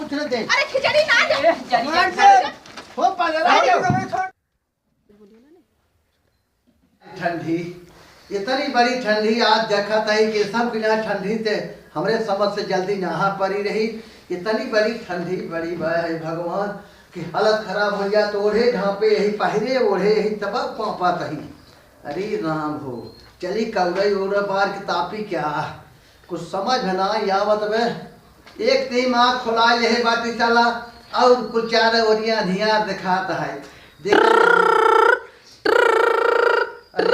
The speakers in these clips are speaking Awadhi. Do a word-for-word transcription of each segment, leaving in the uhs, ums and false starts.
अरे खिचड़ी ना दे। अरे, जल्दी मार से। हो पागल है। ठंडी, इतनी बड़ी ठंडी आज देखत है कि सब बिना ठंडी से हमरे समझ से जल्दी नहा पड़ी रही। इतनी बड़ी ठंडी बड़ी बा है भगवान कि हालत खराब हो जात। ओढ़े ढापे यही पहिरे ओढ़े यही तब पापा तही। अरे राम हो, चली कौरई ओढ़ बार के तापी क्या? कुछ समझ में ना आवत बे। एक टीम आँख खोलाए लेहे बाटी साला, और कुल चार ओरिया अंधियार देखात है। देख, अरे,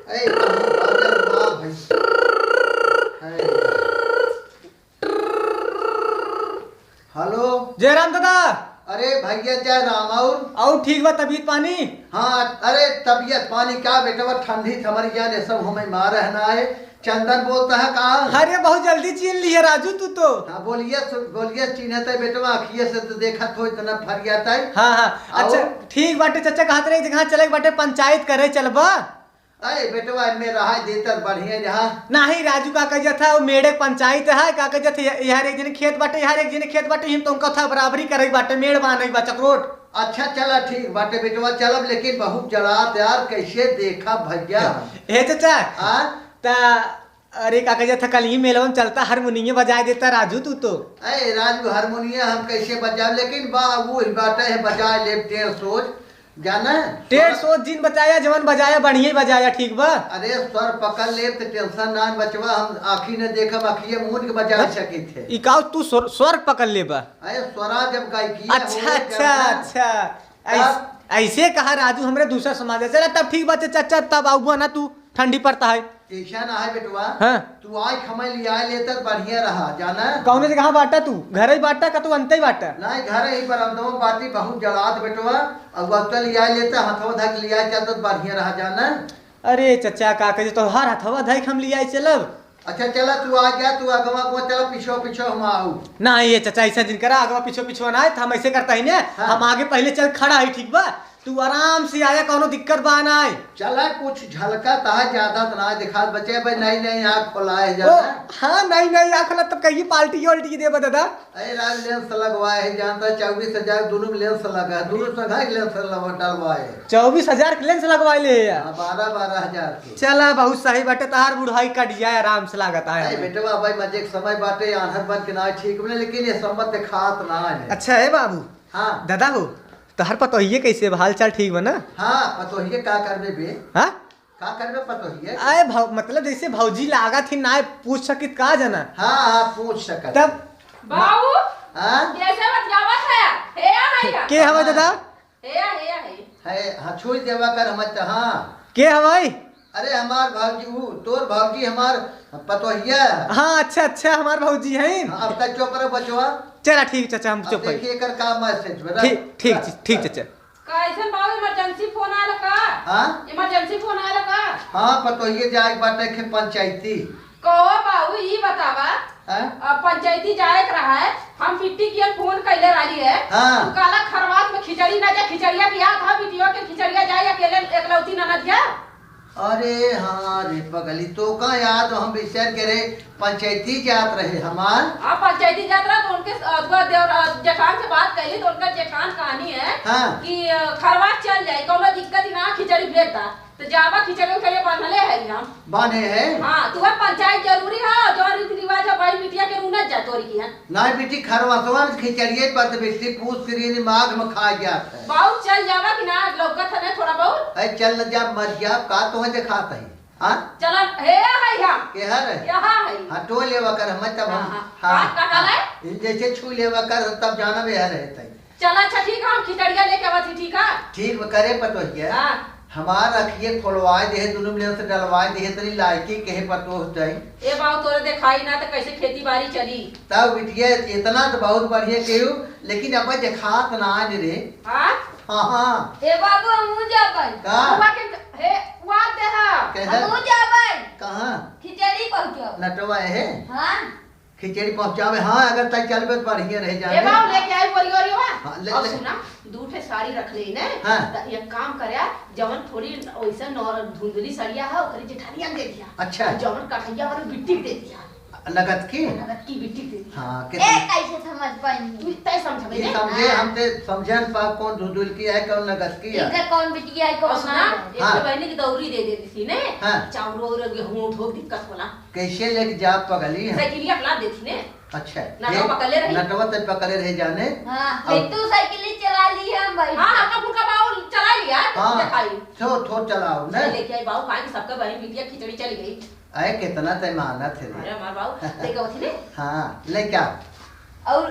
ए, कहूँ बाजल बा भाई। है। हेलो। जयराम दादा। अरे भैया जयराम, और? और ठीक बा तबीयत पानी? हाँ, अरे तबीयत पानी क्या बेटवा, ठंडी थमरी जाने सब हमें मारे है ना आए। चंदन बोलता है का? अरे बहुत जल्दी चीन लिए राजू तू तो। हाँ बोलिए, सु-, बोलिए चीन्हत है बेटवा, अखिए से तो देखत हो इतना फरियात है। हाँ, हाँ। अच्छा, और? ठीक बाटे चचा, कहत रहे जहाँ चले के बाटे पंचायत करे चलबा। अरे बेटवा, एमे रहा देतर बढ़िया रहा। नाही राजू, का कह जात है, वो मेड़े पंचायत है, का कह जात है, यार एक जने खेत बाटे, यार एक जने खेत बाटे, हम तो उनका था बराबरी करे बाटे, मेड़ बाने बा चकरोट। अच्छा चला ठीक बाटे बेटवा, चलब लेकिन बहुत जड़ात यार, कैसे देखा भैया। ए चचा, हाँ? ता अरे का कह जात है, कल ही मेलवन चलता, हारमोनिये बजाए देता राजू तू तो। ए राजू, हारमोनिया हम कैसे बजाए, लेकिन बा वो ही बाटे है, बजाए लेब टेढ़ सोच। जाना? टेढ़ सोच जिन बजाया, जवन बजाया, बढ़िया ही बजाया, ठीक बा? अरे, स्वर पकड़ लेब त tension ना बचवा, हम आँखी न देखब, आँखिए मूंद के बजा हाँ? सकित है। ई का तू स्वर, स्वर पकड़ लेबा? अरे, स्वरा जब गायकी अच्छा, हो, अच्छा, जब ना अच्छा। ऐस-, तब ऐसे कहा राजू, हमरे दूसरा समाज है। चला, तब ठीक बा, चचा, तब आऊबा ना तू, ठंडी पड़ता है। ऐसा ना है बेटवा। हाँ। तू आज खमई लिया लेता त बढ़िया रहा, जाना? कौने जगह बाटा तू? घर ही बाटा का तू अंते ही बाटा? नहीं, घर ही बरंदवा बाटी, बहुत जड़ात बेटवा। अब वक्त लिया लेता, हथवा धक लिया चलता त बढ़िया रहा, जाना? अरे चचा, का कहे, तो हर हथवा धक हम लिया चलब? अच्छा चला, तू आ गया, तू अगवा अगवा चला, पीछो पीछो हम आऊ। ना ये चचा, ऐसा जिन करा, अगवा पीछो पीछो ना आए, तो हम ऐसे करता ही ना, हाँ। हम आगे पहले चल खड़ा है, ठीक बा? तू आराम से आया, कौनो दिक्कत बा ना आए। चला, कुछ झलका तहा ज्यादा त ना दिखात बचे भाई, नई नई आँख खोला है ओ, ज्यादा। हाँ, नई नई आँख खोला, तब कहिए पार्टी वाल्टी दे बा दादा। अरे राज lens लगवाए है, जानता है, चउबीस हजार दोनों में lens लगा है, दोनों संघा के lens लगवा, डलवाए। चउबीस हजार के lens लगवाए ले है यार। हाँ, बारह, बारह हजार के। चला, बहुत सही बाटे, तहार बुढ़ाई कट जाए, आराम से लागत है अरे हमें। बेटवा, भाई मजे के समय बाटे, आन्हर बन के ना ठीक बने, लेकिन ये संबत दिखात ना है। अच्छा है बाबू। हाँ। दादा हो, तोहर पतोहिए कैसे बा? हाल चाल ठीक बा ना? हाँ, पतोहिए का करबे बे? हाँ? का करबे पतोहिए? आए भौ-, मतलब जैसे भौजी लागत ही ना पूछ सकित का जना? हाँ, हाँ, पूछ सकत तब है। बाबू, हाँ? कैसे बतियावत है? हे आ, हे आ। के हवे दादा? हे आ, हे आ, हे। है, हाँ, छुई देवा कर हम त, हाँ। के हवे? अरे हमार भौजी, ऊ तोर भौजी हमार पतोहिया। हाँ, अच्छा, अच्छा, हमार भौजी हैं। हाँ, अब तक चुप रह बचवा। चला ठीक चाचा, हम अब चुप है। देखिए एकर का message बना। ठीक, ठीक, हाँ, ठीक हाँ। चाचा। कैसन बाबू, emergency फोन आयल का? हाँ? Emergency फोन आयल का? हाँ, पतोहिए जाए के बाटे के पंचायती। कहो बाबू, ई बतावा, हाँ? अब पंचायती जाए के रहा है, हम बिट्टी के फोन कैले रहली है। हाँ। तू कहला खरवास में खिचड़ी ना जा, खिचड़िया के याद है, बिटियो के खिचड़िया जाए अकेले एकलौती ननद जा। अरे हाँ रे पगली, तो का याद हम बिसर के रे, पंचायती जात रहे हमार। हाँ, पंचायती जात रहा तो उनके अगुआ देवर, अ, जेठान से बात कैली तो उनका जेठान कहनी है हाँ। कि, अ, खरवास चल जाई, कौनो दिक्कत ही ना, खिचड़ी भेज दा। तो जावा खिचड़ी उचड़ी बांधले है हम। बांधे है? हाँ, तू है पंचायत जरूरी है, जो रीति रिवाज है भाई बिटिया के उनत जा तोरी की है। नाहीं बिट्टी, खरवासवा में खिचड़िए पर तो बिट्टी पूस करी माघ में खा जात है। बाऊ चल जावा कि ना, लौकत है ना थोड़ा बहुत? अरे चल न जा, मर जा, का तोहे देखात है? हाँ? चला, हे है हम। के हर है? यहाँ है। हाँ, टो लेवा कर, हम तब हम, हाँ, हाँ। हाँ, का, का हाँ। है? जैसे छू लेवा कर, तब जाना भी हर है तई। चला, अच्छा ठीक है, हम खिचड़िया लेके आवत ही, ठीक है? ठीक बा, करे पतोहिया। हाँ। हमार अखिए खोलवाए देहे, दुनू में lens डलवाए देहे, तनी लायकी कहे पतोह तई। ए बाऊ, तोरे देखाई ना त कैसे खेती बाड़ी चली? तब बिटिया, इतना तो बहुत बढ़िया केहू, लेकिन अब देखात ना आज रे। हाँ? हाँ, हाँ। ए बाबू, हमहू जाबै। का? हुआ के, हे, हुआ देहा। कहे? हमहू जाबै। कहाँ? खिचड़ी पहुँचाओ। नटवा है? हाँ। खिचड़ी पहुँचावे, हाँ, अगर तई चलबे तो बढ़िया रहे जाने। ए बाऊ, लेके आई बोरी ओरी हुआ। हाँ, ले, और ले। सुना, दू ठे साड़ी रख ले ने। हाँ। त एक काम करे, जवन थोड़ी वैसे नौ-, धुंधली सड़िया है, ओकरी जेठानिया के दे दिया। अच्छा। और जवन कढ़ैया वाला बिट्टी के दे दिया। नगद की? नगद की बिट्टी दे दी। हाँ, ए, कितना? कैसे समझ पाएंगे? तू तय समझबे ये ने? समझे, हाँ। हम ते समझे न पा कौन धुंधुल की है, कौन नगद की है। इनका कौन बिटिया है, कौन और सुना, ना है? एक हाँ। तो बहनी की दौरी दे देती थी ने, हाँ। चाउर और गेहूं उठो दिक्कत होला। कैसे लेके जा पगली हम? साइकिलिया अपना देती ने। अच्छा, नटवा ये पकड़ले रही। नटवा ते पकड़े रहे जाने। हाँ, और ले तू साइकिल ही चला ली है हम भाई। हाँ, आपका फुलका बाउल चला लिया, हाँ। दिखाई। थो, थो चलाओ ने। चल लेके आई बाऊ, खाए कि सबका बहन बिटिया खिचड़ी चली गई। अरे, कितना ते मेहनत है रे। अरे, हमार बाऊ, लेके आवत ही ने। हाँ, लेके आ। और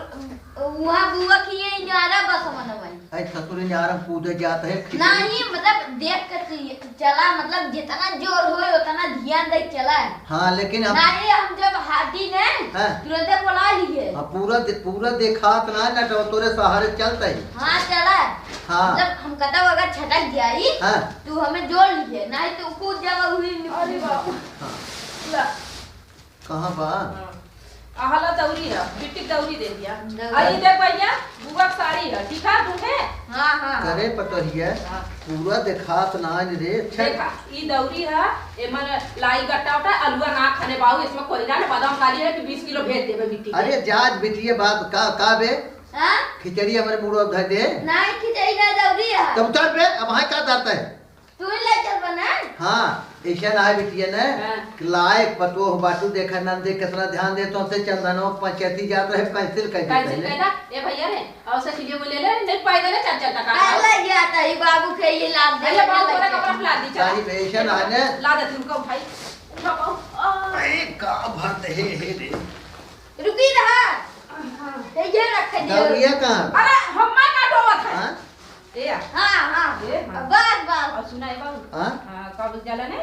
वहाँ बुआ की ये इनारा बस मनवाई। अरे, ससुर इनारा कूदे जात है, खिचड़ी। नहीं, मतलब, देख के चलिए, चला, मतलब, जितना जोर होए, उतना ध्यान दे चला। हाँ, लेकिन हम नहीं, हम जब हाटी ने, हाँ। तुरंते बोला लिए। हाँ, पूरा दे-, पूरा देखात ना, ना तो तोरे सहारे चलते ही। हाँ, चला। हाँ। मतलब, हम कतौ अगर छटक जाई, हाँ। तू हमें जोड़ लिए, नहीं तो कूद जावा हुई। अरे बाप। हाँ। ला। कहाँ बा? हाँ। अहला दौरी है, बिट्टी दौरी दे दिया। दौरी। आ, ये देख भैया, बुआ के साड़ी है, ठीक है, तू है? हाँ, हाँ। करे पतोहिया, हाँ। पूरा देखात ना आज रे, अच्छा। देखा, ई दौरी है, एमन लाई गट्टा उठा, अलुआ ना खाने बाऊ, इसमें कोई ना, बादाम काली है कि बीस किलो भेज देबे बिट्टी के। अरे, जाज बिटिया बाप, का, का बे? हाँ? खिचड़ी हमारे मुड़वा धर दे। नहीं, खिचड़ी ना दौरी है। तब उतार बे, अब हाँ का दाता है? तू ही ले चल बना। हाँ, ऐसा ना है बिटिया ने, हाँ। कि लायक पतोह बाटू, देखा नंदे कितना ध्यान दे, तो से चंदनो पंचायती जात रहे, cancel कर दे cancel पहले। कर दा। ए भैया रे, और से सीढ़ियों को ले ले, नहीं पैदल चल चल तक आ। अरे ले गया था, ये बाबू के ये लाभ दे, अरे बाबू ले तोरा गया। कपड़ा फैला दी, चला। तारी बेसन आने। ला दे तुमको भाई, उठा पाओ। आ। अरे का भर दे हे, हे रे। रुकी रहा। हाँ। ये, ये रख दे। दौड़िया कहाँ? अरे हम्मा ना डोवत है। हाँ? ए, आ। हाँ, हाँ। ए, हाँ। बस, बस। और सुना, ए बाबू। हाँ? हाँ, का बोल जाला ने?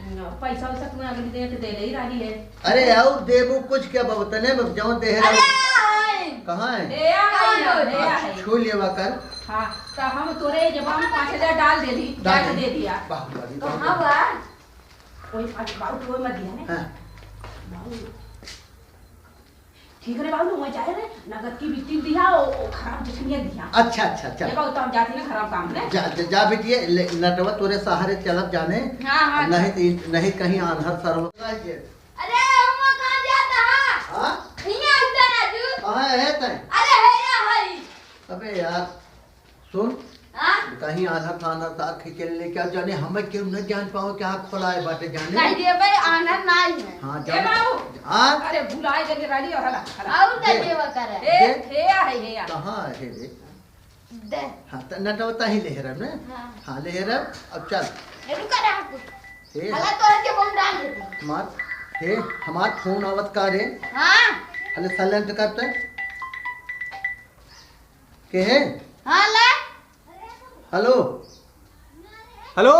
न, पैसा वैसा तुम्हें अगली दिन तो दे ले ही रही है। अरे, और देबू कुछ क्या बाबू? तने में जौन दे है अरे, रही। हाय। कहाँ है? ए, आ, हाय, हाय, हाय। ए, आ, हाय। छू लेवा कर। हाँ, तो हम तोरे जब हम पाँच हजार डाल दे दी, डाल जाके दे। दे दिया। बाहुबली, कहाँ बाहुबली। बा? कोई बात, बाबू, कोई मत दिया ने। हाँ। बाबू। ठीक रे बाबू, वहीं जाए रे, नगद की बिट्टी दिया, ओ, ओ खराब जठनिया दिया। अच्छा, अच्छा, चल। ये बाबू, तो हम जाती ना खराब काम में। जा, जा, जा बिटिया, ले, नटवा तोरे सहारे चलब जाने। हाँ, हाँ, नहीं चल। तो, नहीं कहीं आंधर सरवा। अरे, अम्मा कहाँ जाता है? हाँ? हियाँ उतर राजू। कहाँ है तै? अरे, है या है। अबे यार, सुन, हाँ? कहीं आधा थाना तार खींचे लेके आ जाने, हमें केहू न जान पाओ कि आँख खोलाए बाटे जाने। कह दिए भाई, आनर नाई है। हाँ, ए जाने। बाबू। हाँ? अरे, भुलाए जने रानी और हला, हला। और का दे। देवा करे? ए, दे। हेया है, हेया। कहाँ है रे? दे। हाँ, त नटवता ही लेहरब ने? हाँ। हाँ, लेहरब, अब चल। ए, रुका रहा कुछ। हे। हला तो है कि बम डाल देते। हमार, हे, हमार फोन आवत का रे? हाँ। हले silent करते। के है? हाँ, ले। हेलो। हेलो।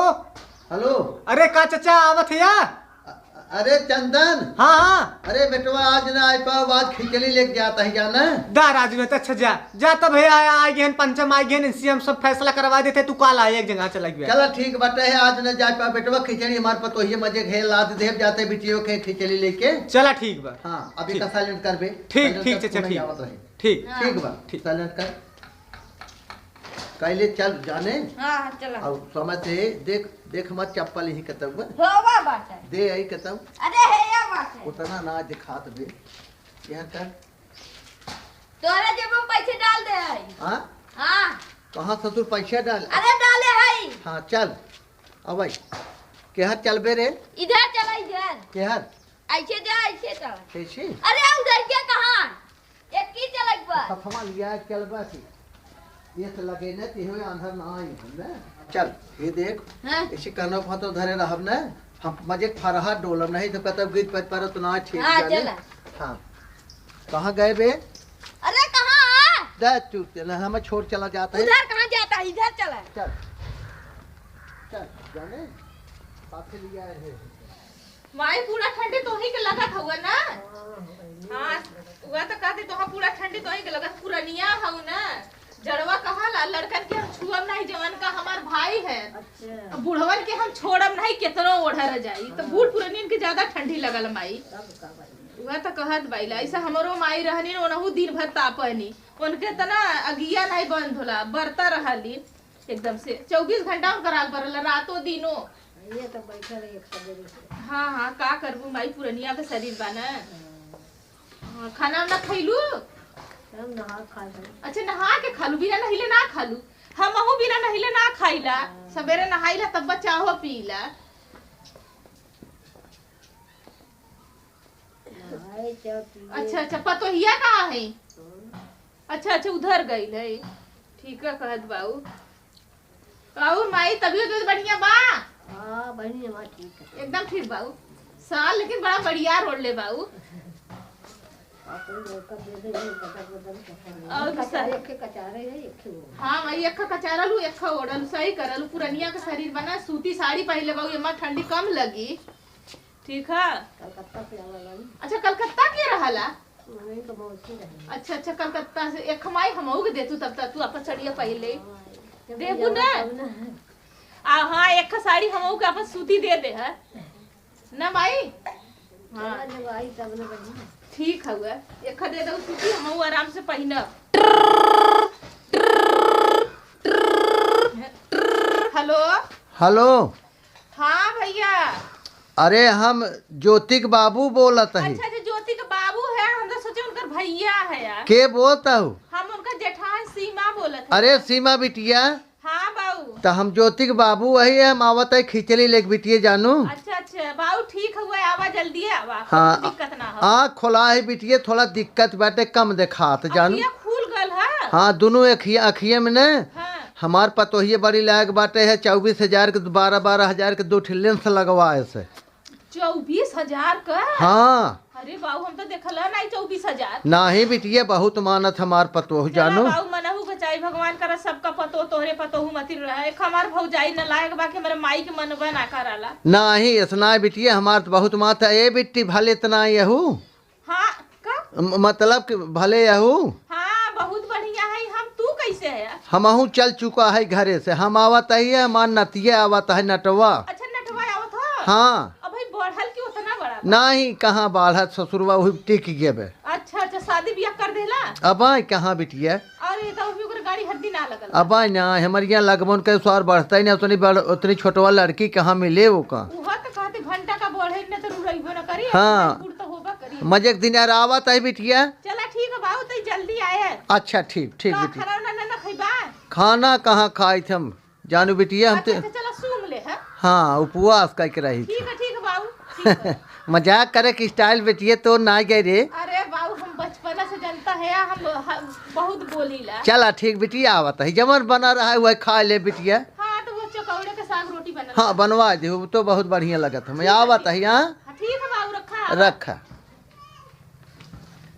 हेलो। अरे का चचा आवत है या? अ-, अरे चंदन। हाँ, हाँ। अरे बेटवा आज ना आइ पाओ, आज खिचड़ी लेके जाता ही जाना। दा राजू ने तो अच्छा जा, जा तब है आया, आइ गए हैं, पंचम आइ गए हैं, इनसे हम सब फैसला करवा देते, तू काल आए एक जगह चला गया। चला ठीक बाटे है, आज ना जा पाओ बेटवा, खिचड़ी हमार पतोहिए मजे घे लाद दे, जाते बिटियों के खिचड़ी लेके। चला ठीक बा। हाँ, अभी ठीक। का silent कर बे। ठीक, silent ठीक कर, चचा, फोन ठीक। आवत रहे। ठीक। हाँ। ठीक बा, ठीक। Silent कर। कैले चल जाने। हाँ, हाँ, चला। और समय से देख, देख मत चप्पल यही कतब बा। होवा बाटे। दे आई कतब। अरे, हेया बाटे। उतना ना दिखात बे। यहाँ कर। तोहरा जेब में पैसे डाल दे आई। हाँ? हाँ। कहाँ ससुर पैसा डाल? अरे, डाले हई। हाँ, चल। अब आई। केहर चलबे रे? इधर चला, इधर। केहर? ऐसे जा, ऐसे चला। कैसे? अरे, उधर क्या कहाँ? एक की चलक बा। सफवा लिया चलबा की। ये तो लगे न कि होए आंधर ना आई हम ना। चल, ये देख। हाँ। इसी कानों पर तो धरे रहब ना। हम मजे फरहा डोलब नहीं तो कतब गीत पत पर तो ना ठीक हाँ, जाने। चला। हाँ। कहाँ गए बे? अरे, कहाँ है? दे चुप ते ना, हमें छोड़ चला जाता है। उधर कहाँ जाता है? इधर चला। चल। चल, जाने। साथे लिया है। माई, पूरा ठंडी तोही के लगत हउवे ना? हाँ, वह तो कहते, तोहा पूरा ठंडी तोही के लगत, पुरनिया हउ ना, जड़वा कहाला, लड़कन के हम छुअब नहीं, जवन का हमार भाई है। अच्छा। बुढ़वन के हम छोड़ब नहीं, केतनो ओढ़ा रह जाई, तो बूढ़ पुरनियन के ज्यादा ठंडी लगल माई। तब का भाई? वह तो कहत बाइला, ऐसा हमरो माई रहनी, ओनहु दिन भर तापनी, उनके तना अगिया नहीं बंद होला, बरता रहली। एकदम से चउबीस घंटा उनकर आग बरल, रातों दिनों। ये तो बैठल है एक सवेरे से। हाँ, हाँ, का करबू माई, पुरनिया के शरीर बा ना। हाँ। खाना वाना खइलू? हम नहा खा ले। अच्छा, नहा के खालू, बिना नहिले ना खालू? हमहू बिना नहिले ना खाइला। हाँ। सबेरे नहाइला तब चाहो पीला। नहाए चाह पिए। अच्छा, अच्छा, पतोहिया कहाँ है? हाँ। अच्छा, अच्छा, उधर गइल है। ठीक है, कहत बाऊ। और माई, तबियत उबियत बढ़िया बा? हाँ, बढ़िया बा, ठीक है। एकदम ठीक बाऊ। साल लेकिन बड़ा बढ़िया रोड ले बाऊ। और कोई रोका दे दे, ये बदल बदल के है। और कचारे, दूसरा एक के कचारे है, एक के ओढ़। हाँ माई, एक का कचारल हूँ, एक का ओढ़ल, सही करल। पुरनिया के शरीर बना, सूती साड़ी पहन ले बाऊ, एमा ठंडी कम लगी। ठीक है। कलकत्ता से आवा बानी। अच्छा, कलकत्ता के रहला? वहीं तो मौसी रहे। अच्छा, अच्छा, कलकत्ता से। एक माई हमहू के देतू, तब तक तू अपन सड़िया पहन ले। हाँ, जब देबू जावा ना? तब ना। आ, हाँ, एक साड़ी हमहू के अपन सूती दे दे है ना माई? हाँ। चला जब आई तब ना बनी। ठीक हउए, एक दे दो सूती, हमहू आराम से पहिनब। हेलो। हेलो। हाँ भैया। अरे, हम ज्योति के बाबू बोलत हई। अच्छा, अच्छा, ज्योति के बाबू है, हम तो सोचे उनकर भैया है यार। के बोलत हऊ? हम उनका जेठान सीमा बोलत हई। अरे सीमा बिटिया। हाँ बाऊ। त हम ज्योति के बाबू वही है, हम आवत है खिचड़ी लेके बिटिया जानू। अच्छा, अच्छा बाऊ, ठीक हुआ, आवा, जल्दी आवा, हाँ, कोई दिक्कत ना हो। आ खोला है बिटिया, थोड़ा दिक्कत बाटे, कम देखात जानू। अखिया खुल गल है। हाँ, दोनों अखिया, अखिया में ने। हाँ। हमार पतोहिए बड़ी लायक बाटे है, चउबीस हजार के, बारह बारह हजार के दो ठे लेंस लगवाए से। चउबीस हजार का? हाँ। अरे बाऊ, हम तो देखल है नहीं चउबीस हजार। नाही बिटिया, बहुत मानत हमार पतोह चला जानू। बाऊ, मनहू के चाही, भगवान करा सबका पतोह तोहरे पतोहू मतिर रहे। एक हमार भौजाई न लायक बा कि हमरे माई के मनबे ना कराला। नाही, ऐसा ना बिटिया, हमार तो बहुत मानत है। ए बिट्टी, भले इतना यहू। हाँ, का? म-, मतलब कि भले यहू। हाँ, बहुत बढ़िया है। हम, तू कैसे है? हमहू चल चुका है घरे से। हम आवत ही है, हमार नतिया आवत है नटवा। अच्छा, नटवा आवत हो? हाँ। अब भाई बढ़ल कि उतना बड़ा बा? नाही, कहाँ बढ़त ससुरवा, वही टिक गए बे। अच्छा, अच्छा, शादी बियाह कर देला? अब आए कहाँ बिटिया? अरे, तो अभी ओकर गाड़ी हड्डी ना लगल। अब आए ना, हमर यहाँ लगबन के स्वार बढ़ता ही ना, उतनी बड़, उतनी छोटवा लड़की कहाँ मिले वो का? उहा तो कहते घंटा का बढ़े न तो रुरइबो न करी, हाँ। बूढ़ तो होबा करी। मजे के दिन यार आवत है बिटिया। चला ठीक है बाऊ, तई जल्दी आए। अच्छा ठीक, ठीक तो बिटिया। खाना वाना ना, ना खइबा? खाना कहाँ खाई थे हम? जानू बिटिया, हम अच्छा, ते अच्छा, चला, सूंघ ले, हाँ? हाँ, उपवास कइ के रही। ठीक है, ठीक है, बाऊ, ठीक है। मजाक करे के style बिटिया तो ना गए रे। अरे बाऊ, हम बचपना से जनता है, हम, हम बहुत बोलीला। चला, ठीक बिटिया, आवत है, जवन बना रहा है, वही खा ले बिटिया। हाँ, तो वो चकौड़े के साग रोटी बनल हाँ, बा। बनवा दे, वो तो बहुत बढ़िया लगत है। ठीक है, आवत ठीक। है, हाँ? हाँ, ठीक है बाऊ, रखा। रखा।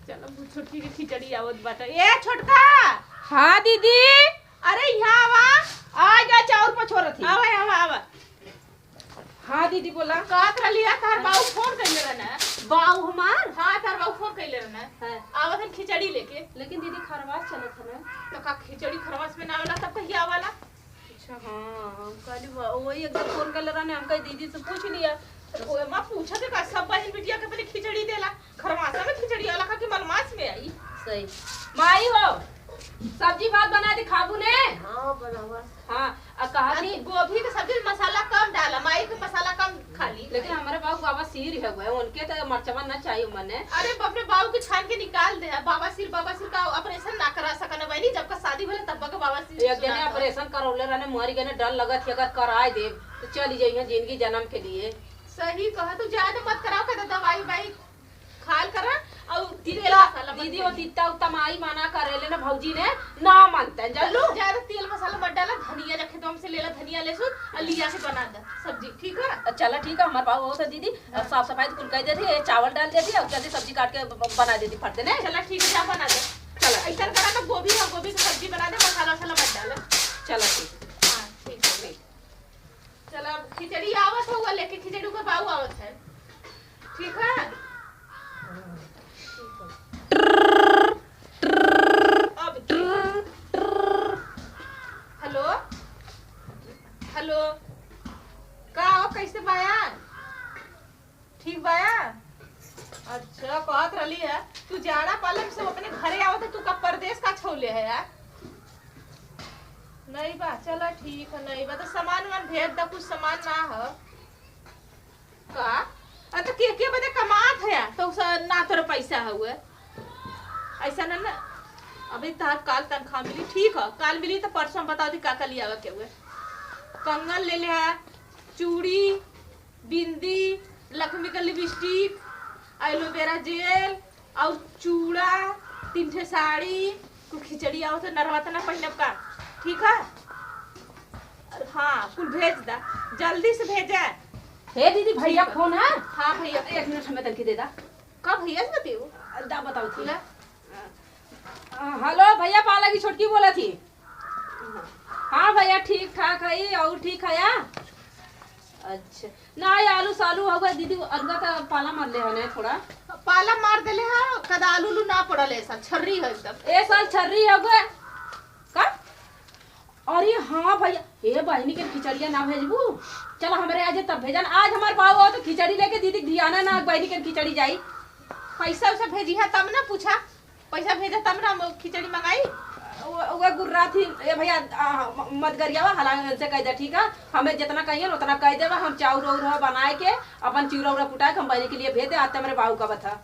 चलो, वो छोटकी के खिचड़ी आवत बाटे। ए, छोटका! हाँ, दीदी। अरे, यहाँ आवा। आ जा, चाउर पछोरत ही। आवा, आवा, आवा। हाँ, दीदी, बोला। कहत रहली है, तार बाऊ फोन कइले रहना। बाऊ हमार? हाँ, तार बाऊ फोन कइले रहना। हाँ। आवत हन खिचड़ी लेके। लेकिन दीदी, खरवास चलत है ना। तो का खिचड़ी खरवास में ना आवेला, तब कहिया आवाला? अच्छा, हाँ, हम कहली, व-, वही एक दिन फोन कइले रहने, हम कही, "दीदी से पूछ लिया।" तो वो माँ पूछत है का, सब बहन बिटिया के पहले खिचड़ी देला, खरवासा में खिचड़ी वाला का कि मलमास में आई? सही। माई हो, सब्जी भात बना दे, खाबू ने? हाँ, बनावा। हाँ, आ कहा आ, थी गोभी के सब्जी में मसाला कम डाला, माई के मसाला कम खाली। लेकिन हमारे बाबू बाबा सिर है हुए, उनके तो मरचवा ना चाहिए मने। अरे बाप रे, बाबू के छान के निकाल दे। बाबा सिर, बाबा सिर का ऑपरेशन ना करा सकन बहनी, जब का शादी भले तब का बाबा सिर एक जने सुना था। ऑपरेशन करौले रहने, मरी गए, डर लगत है, अगर कराए देब तो चली जाइए जिंदगी जन्म के लिए। सही कहा, तू ज्यादा मत कराओ, कहता दवाई उवाई खाल करा और तेल तित्ता, मसाला मत दीदी, वो खाइए। तित्ता उत्ता माई मना करे ले ना भौजी ने, ना मानते हैं, जान लो। ज्यादा तेल मसाला मत डाला, धनिया रखे तो हमसे ले ला, धनिया लहसुन और लिया के बना दे सब्जी, ठीक है? चला ठीक है, हमार बाबू बहुत है दीदी, और हाँ। साफ सफाई तो कुल कर देती है, चावल डाल देती है और जल्दी सब्जी काट के ब-, ब-, बना देती फट देने। चला ठीक है, जा बना दे। चला। ऐसा करा ना, गोभी है, गोभी की सब्जी बना दे, मसाला वसाला मत डाला। चला ठीक। हाँ, ठीक है। चला, अब खिचड़ी आवत हुआ लेके, खिचड़ी के बाऊ आवत है, ठीक है? अब हेलो, हेलो, का हो, कैसे बाया? ठीक बाया? अच्छा, कहत रहली है, तू जाड़ा पाले में से अपने घरे आवत है, तू का परदेस का छौले है यार? नहीं बा, चला ठीक है, नहीं बा, तो सामान वामान भेज दा, कुछ सामान ना हो। का? अरे तो के, के बदे कमात है यार, तो स-, ना तोर पैसा हुए। ऐसा ना ना, अभी तहार काल तनख्वाह मिली, ठीक है, काल मिली तो परसों हम बता दी का का लियावे के हुए। कंगन ले ले है, चूड़ी, बिंदी, लक्ष्मी का लिपस्टिक, एलोवेरा जेल और चूड़ा, तीन ठे साड़ी, कुल खिचड़ी आवत है, नरवा तना पहिनब का, ठीक है? और हाँ, कुल भेज दा, जल्दी से भेजा। हे दीदी, भैया ठीक है। फोन है? हाँ भैया। एक मिनट हमें तनकी दे दा। का भैया से बतियो? दा बताओ थी। ला। अ, हेलो भैया, पाला की छोटकी बोला थी। हाँ भैया, ठीक ठाक है, और ठीक है या? अच्छा, ना, ये आलू सालू हो गए दीदी, अरुआ का पाला मार ले है ना थोड़ा। पाला मार देले है, कदा आलू उलू ना पड़ल है, ऐसा छर्री है एकदम। ए साल छर्री हो गए का? अरे हाँ भैया, हे बहिनी के खिचड़िया ना भेजबू? चल हमरे आज तब भेजन, आज हमार बाबू आओ तो खिचड़ी लेके दीदी धियाना ना बहिनी के खिचड़ी जाई। पैसा उसा भेजी है तब ना पूछा, पैसा भेजा तब ना हम खिचड़ी मंगाई। वो, वो गुर्रा थी, ए भैया, आ, म-, मत गरियावा, हलांगन से कह दे, ठीक है? हमें जितना कहिए ना उतना कह देवा, हम चाउर उर हो बनाए के अपन चिउरा उरा कुटाए के हम बहिनी के लिए भेज दे, आते हमरे बाबू का बता।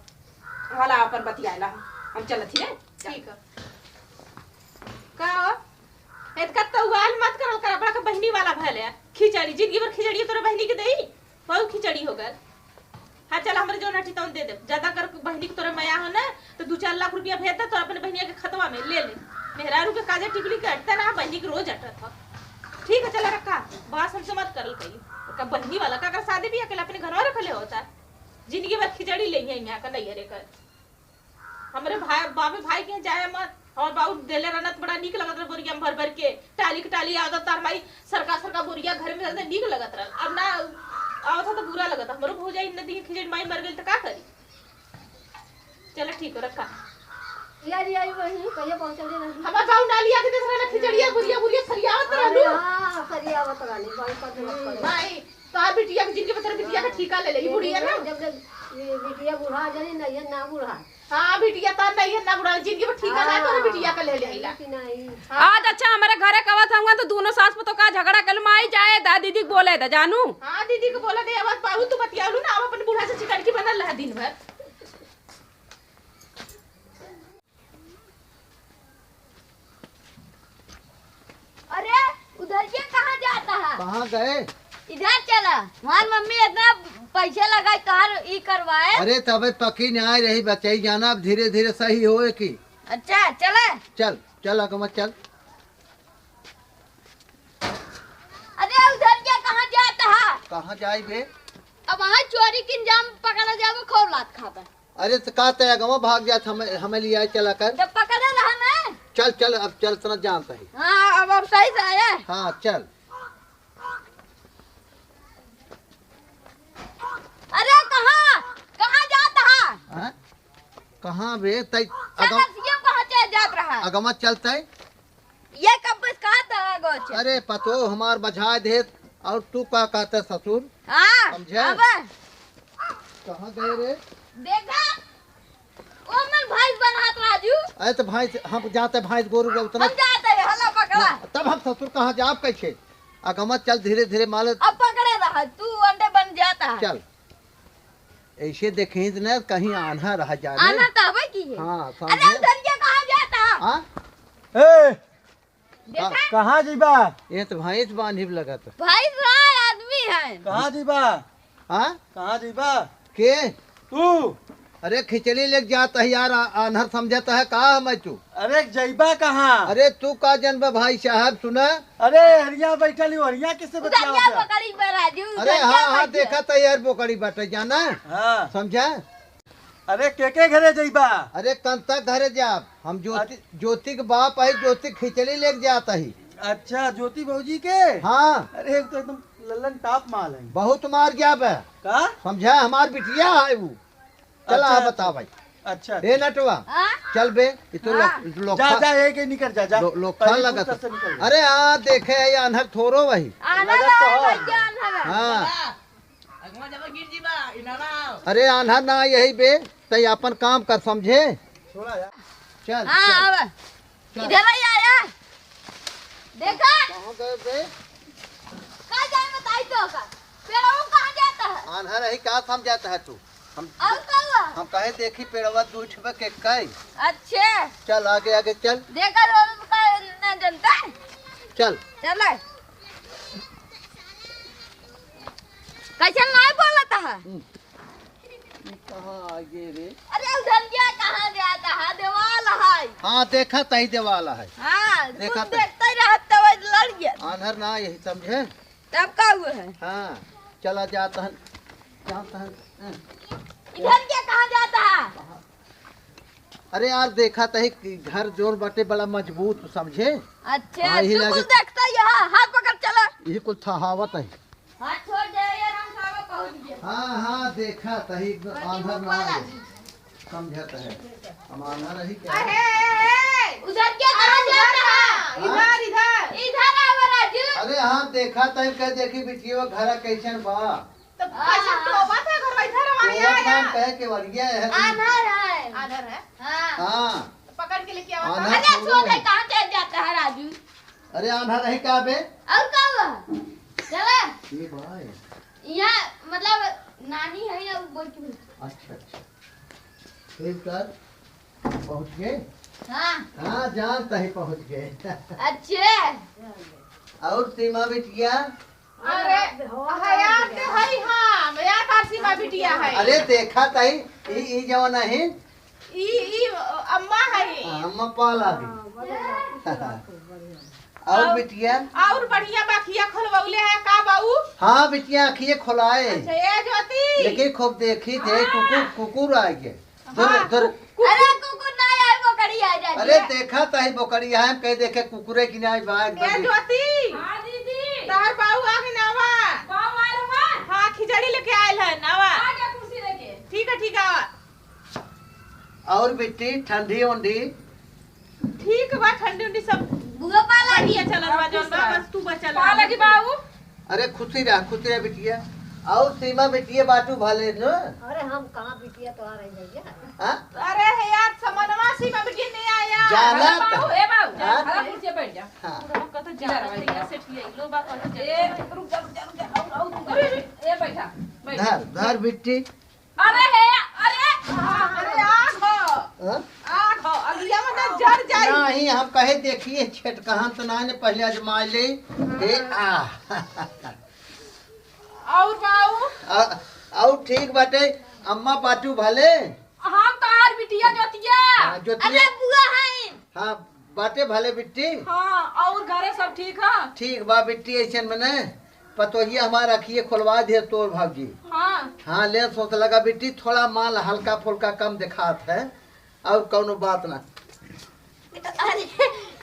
हला अपन बतियाला, हम चलत ही रे। ठीक है। का हो? एतका तौआल मत करल कर, अपना के बहिनी वाला भले। खिचड़ी, जिंदगी भर खिचड़ी तोरे बहिनी के देई? बहुत खिचड़ी हो गल। हाँ, चल, हमरे जौन अठी तौन दे दे। ज्यादा कर बहिनी के तोरे मया हो ना, तो दू चार लाख रुपया भेज दे, तो अपने बहिनिया के खतवा में ले ले। मेहरारू के काजे टिकली के अटता ना, बहिनी के रोज अटत ह। ठीक है, चला रखा, बात हमसे मत करल करी। का बहिनी वाला का कर शादी बियाह के अपने घरवा रखले होता। जिंदगी भर खिचड़ी ले ही यहाँ का नहीं रे कर। हमरे भाई, बाबे भाई के जाए मत। हमार बाबू देले रहना त बड़ा नीक लगत रहे बोरिया में भर भर के, टाली के टाली आवत, तार माई सरका सरका बोरिया घर में रहते नीक लगत रहे। अब ना आवत है तो बुरा लगत। हमरो भौजाई न दी खिचड़ी, माई मर गई तो का करी? चलो ठीक हो, रखा। यार, ये आई वही, कहिए पहुंचल दे नहीं। हमार बाबू नाली आके देख रहे खिचड़िया, बुरिया, बुरिया सरियावत अरे रहलू। हाँ, सरियावत रहली, बाई का दिमाग हम्म, पर। माई, तोहार बिटिया के जिंदगी में तोर बिटिया का ठीका ले ले, ई बुढ़िया ना। जब, जब ये बिटिया बुढ़ा जानी ना, ये ना बुढ़ा। हाँ, बिटिया तो नहीं है, ना बुढ़ा, जिंदगी में ठीका ना हाँ, तोरे बिटिया का ले ले अइला। कि नहीं। हाँ। आज अच्छा हमारे घरे कवत हूँ तो दोनों सास पुतोह का झगड़ा कल माई जाए दा दीदी के बोले दा जानू। हाँ, दीदी के बोले दे, अब बाबू तू बतियालू ना, अब अपन बूढ़ा से चिकटकी बनल रहा दिन भर। अरे, उधर ये कहाँ जाता है? कहाँ गए? इधर चला, हमार मम्मी इतना पैसा लगाई, कार ई करवाए। अरे, तबे पकी ना आए रही बचाई, जाना अब धीरे धीरे सही होए की। अच्छा, चला। चल, चल, अगवा चल। अरे, उधर ये कहाँ जाता है? कहाँ जाई बे? अब वहाँ चोरी के इंजाम पकड़ा जावे, खूब लात खाबे। अरे, त का तय अगवा भाग जात, हमें, हमें लिया चला कर। जब पकड़े रहा ना। चल, चल, अब चल, इतना जानता ही। हाँ, अब, अब सही से आया। हाँ, चल। अरे, कहाँ, कहाँ जात हा? हाँ? कहाँ बे? तई अगम-, सरसिया कहाँ चल जात रहा? अगवा चलता है? ये कब बस कहा था गोचे? अरे पतो हमार बझाए देत, और तू का कहते ससुर? हाँ, समझे? अब। कहाँ गए रे? देखा, ओ मन भैंस बनात राजू। अरे तो भैंस, हम जाते भैंस गोरू के उतना हम जाते हैं, हला पकड़ा। ना, तब हम ससुर कहाँ जाब कैसे? अगमत चल धीरे धीरे माल। अब पकड़े रहा, तू अंडे बन जाता है। चल। ऐसे देखे तो ना कहीं आन्हा रह जाने। आन्हा तो हवे की है। हाँ, अरे समझे? उधर के कहाँ जाता? हाँ? ए, देखा? कहाँ जीबा? ये तो भैंस बांधी लगत। भैंस ना आदमी है। कहाँ जीबा? हाँ? कहाँ जीबा? के? तू? अरे खिचड़ी लेके जाता है यार, आ-, आन्हर समझता है का हमें तू? अरे जइबा कहाँ? अरे तू का जनबा भाई साहब, सुना। अरे हरिया बैठल ही, हरिया किससे उधर बतियावत क्या है? पकड़ी बा राजू, अरे उधर हाँ, क्या हाँ, बैठे? देखा तो यार बोकड़ी बाटे, जाना? हाँ। समझा? अरे के के घरे जइबा? अरे कंता घरे जाब। हम ज्योति, अच्छा। ज्योति के बाप आई, ज्योति खिचड़ी लेके जात ही। अच्छा, ज्योति भौजी के? हाँ। अरे एक तो एकदम लल्लन टाप माल है। बहुत मार गया बे। का? समझा, हमार बिटिया है वो। चला अच्छा, आ बता अच्छा। भाई। अच्छा, ए अच्छा। नटवा, हाँ? चल बे, ये तो हाँ। लोग, लोग जा, खा-, जा, ये के निकल जा, जा। लो-, लोग खा पहले लगत। कुत्ता से निकल जा। अरे आ देखे, ये आन्हर थोरो वही। आन्हर लगत तो है, है। भैया, आन्हर है। हाँ। अगवा जब गिर जीबा, इनारा। अरे आन्हर ना यही बे, तई अपन काम कर समझे। छोड़ा यार। चल, हाँ, चल। अब चल। इधर ही आया। देखा? कहाँ गए बे? कहाँ जाए बताई तो का? फिर वो कहाँ जाता है? आन्हर ही का समझाता है तू? हम और का हुआ? हम कहे देखी पेड़वा दू ठे बा के कई। अच्छे। चल आगे आगे चल। देखा रोल का ना जनता है। चल। चल। कैसे नहीं बोलता है? हम्म। ये कहाँ आ गए रे? अरे उधर क्या कहाँ जाता है? देवाल है। हाँ देखा तही देवाल है। हाँ, देखा कुछ तही। देखते ही रहत तो वही लड़ गया। आन्हर ना यही समझे। तब का हुआ है? हाँ, चला जाता है, जाता है। इधर क्या कहाँ जाता है? अरे यार, देखा तही कि घर जोर बाटे बड़ा मजबूत, समझे? अच्छा, हाँ, यही तू लागे। कुछ देखता ही है, हाथ पकड़ चला। यही कुल थहावत है। हाथ छोड़ दे यार, हम साहब पहुँच गए। हाँ, हाँ, देखा तही हाँ, आंधर ना आए। समझत है। हम आंधर रही क्या? अरे, अरे, अरे। उधर क्या कहाँ जाता है? हाँ? इधर, इधर। इधर आओ राजू। अरे हाँ, देखा तही कह देखी बिटिया घरा कैसन बा। तो कैसन हाँ। टोबा था घर इधर हमारे टोबा यहाँ था, आया। कहे के वरिया है। आंधर है। आंधर है? हाँ। हाँ। तो पकड़ के लेके आवा। आंधर अरे, छोड़ दे। कहाँ चल जाता है राजू? अरे, आंधर रही का बे? और का हुआ? चला। ये भाई। यहाँ, मतलब, नानी है या वो बोल के। अच्छा, अच्छा। फिर कर, पहुँच गए? हाँ। हाँ, जानता ही पहुँच गए। अच्छे। और सीमा बिटिया? अरे, हयात के हई हम, हयात आर सीमा बिटिया है। अरे, देखा तही, ई, ई जवन है। ई, ई अम्मा है। हाँ, अम्मा पाला भी। हाँ, बढ़िया, खुश रहो, खुश, बढ़िया। और बिटिया? और बढ़िया बा, अखिया खोलवले है का बाऊ? हाँ, बिटिया, अखिए खोलाए। अच्छा, ए ज्योति। लेकिन खूब देखी थे, हाँ। कुकुर, कुकुर आ गए। धर, हाँ, धर। कु-, कु-, अरे, कुकुर ना आए, बकरी आ जाती अरे, है। देखा तही बकरी है, हम कह देखे कुकुरे की ना आए, बा, एकदम ए भी। ज्योति। हाँ, दीदी। तोहर बाऊ आ गए नावा। बाऊ आए रहा? हाँ, खिचड़ी लेके आयल है नावा। आ गया कुर्सी लेके। ठीक है, ठीक है, आवा। और बिट्टी, ठंडी उंडी? ठीक बा, ठंडी उंडी सब बुआ पा लगी। बढ़िया चलत बा, जौन बा, बस तू बचल पा रह। लगी बाबू। अरे खुशी रह, खुशी रह बिटिया। और सीमा बिटिया बाटू भले न? अरे हम कहाँ बिटिया तो आ रही भैया। हाँ? अरे हे यार, समनवा सीमा बिटिया नहीं आया। जाना अरे बाबू, त-, ए बाबू, हाँ? अरे कुर्सी बैठ जा। हाँ। बुढ़वा कहता जा रहा है, सेठ ये लो बात कहता जा। ए, रुक जा, रुक जा, रुक जा, और, और तू अरे, बैठ। ए, बैठा, बैठ। धर, धर बिट्टी। अरे हे, अरे, अरे आग हो। हाँ? आग हो, अगिया में ना जर जाई। नहीं, हम कहे देखिए छेटकहन तो ना ने पहले आजमा ले। ए, आ। और बाऊ? आ, और ठीक बाटे, अम्मा बाटू भले? हम तोहार बिटिया जोतिया। हाँ, जोतिया। अरे बुआ है। हाँ, बाटे भले बिट्टी। हाँ, और घरे सब ठीक है? ठीक बा बिट्टी, ऐसन मने पतोहिया हमार अखिए खोलवा दे तोर भौजी। हाँ। हाँ, ले सोच लगा बिट्टी, थोड़ा माल हल्का फुल्का कम दिखात है, और कौनो बात ना। अरे,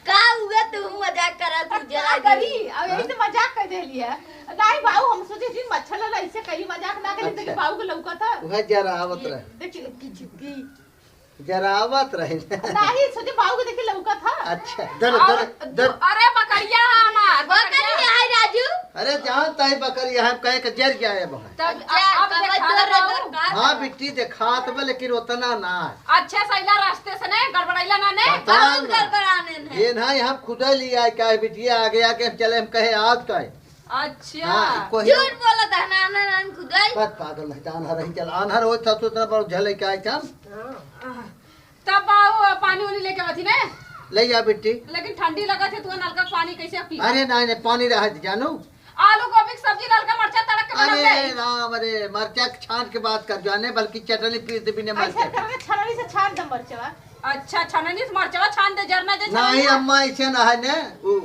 का हुआ तू मजाक करा तू अब जरा का करी? अब यही से मजाक कर देली है। नहीं बाऊ, हम सोचे जी मच्छर लला ऐसे कहीं मजाक ना करी, अच्छा। देखी बाऊ के लौका था। वह जरा आवत रहे। देखी, देखी, देखी। जरावत रहे। नाही, सोचे बाऊ के देखे लौकत ह। अच्छा, दर, और दर, दर। अरे बकरिया है हमार, बकरिया। बकरिया है राजू। अरे जहाँ ताई बकरिया है, कहे के जर जाए अब है। तब अच्छा, अब कब देखा दर, रहा दर, हूँ। दर। हाँ बिट्टी देखात बा, लेकिन उतना ना है। अच्छा सैला रास्ते से ने गड़बड़ैला ना ने। पता बहुत ना। गड़बड़ाने ने। ये ना हम खुदा लिया है, क्या है बिटिया, आगे आगे हम चले, हम कहे आज का है। अच्छा। हाँ, कोई झूठ बोलत है, ना, ना, ना, खुदाई। बात पागल नहीं, आन्हर रही चल, आन्हर होत था तो इतना बड़ा झले के आए थे हम। हाँ। तब बाऊ पानी उनी लेके आवत ही ने? ले जा बिट्टी। लेकिन ठंडी लगत है, तू नलका पानी कैसे पी? अरे नहीं, नहीं, पानी रहा दे, जानू। आलू गोभी की सब्जी, ललका मरचा तड़क के अरे बनाते हैं। राम, अरे मरचा के छान के बात कर जाने, बल्कि चटनी पीस दे बिना ऐसे मरचा। करके छननी से छान दे मरचवा। अच्छा, छननी से मरचवा छान दे, जरना दे नहीं, छननी। अम्मा ऐसे ना है ने, वो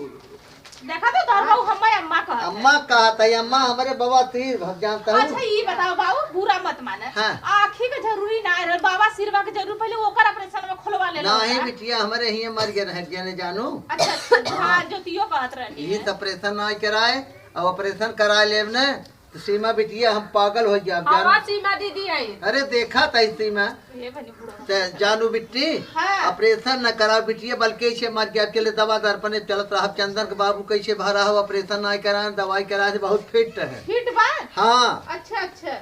देखा तो तोहर बहू हम्मा अम्मा कहत है। अम्मा कहत है, अम्मा हमरे बवासीर भग जानता हूँ। अच्छा, ई बताओ बाबू, बुरा मत माने। हाँ। आँखी के जरूरी ना रहे, बवासीर बा के जरूर पहले ओकर ऑपरेशन में खोलवा ले नहीं रहा। बिटिया, हमरे हियाँ मर गए रह गए ने जानू। अच्छा, अच्छा, हाँ, ज्योतियो कहत रहनी ये है। तो ऑपरेशन ना कराए, अब ऑपरेशन करा लेब ने। तो सीमा बिटिया, हम पागल हो गया, अब जान। आवाज सीमा दीदी है। अरे देखा था सीमा। ये बनी बुढ़ा। ते जानू बिट्टी, हाँ। ऑपरेशन न करा बिटिया, बल्कि ऐसे मर गया, अकेले दवा दर्पणे चलत रहा। चंदन के बाबू कैसे भरा हो, ऑपरेशन ना कराए, दवाई कराए, बहुत फिट है। फिट बा? हाँ। अच्छा, अच्छा।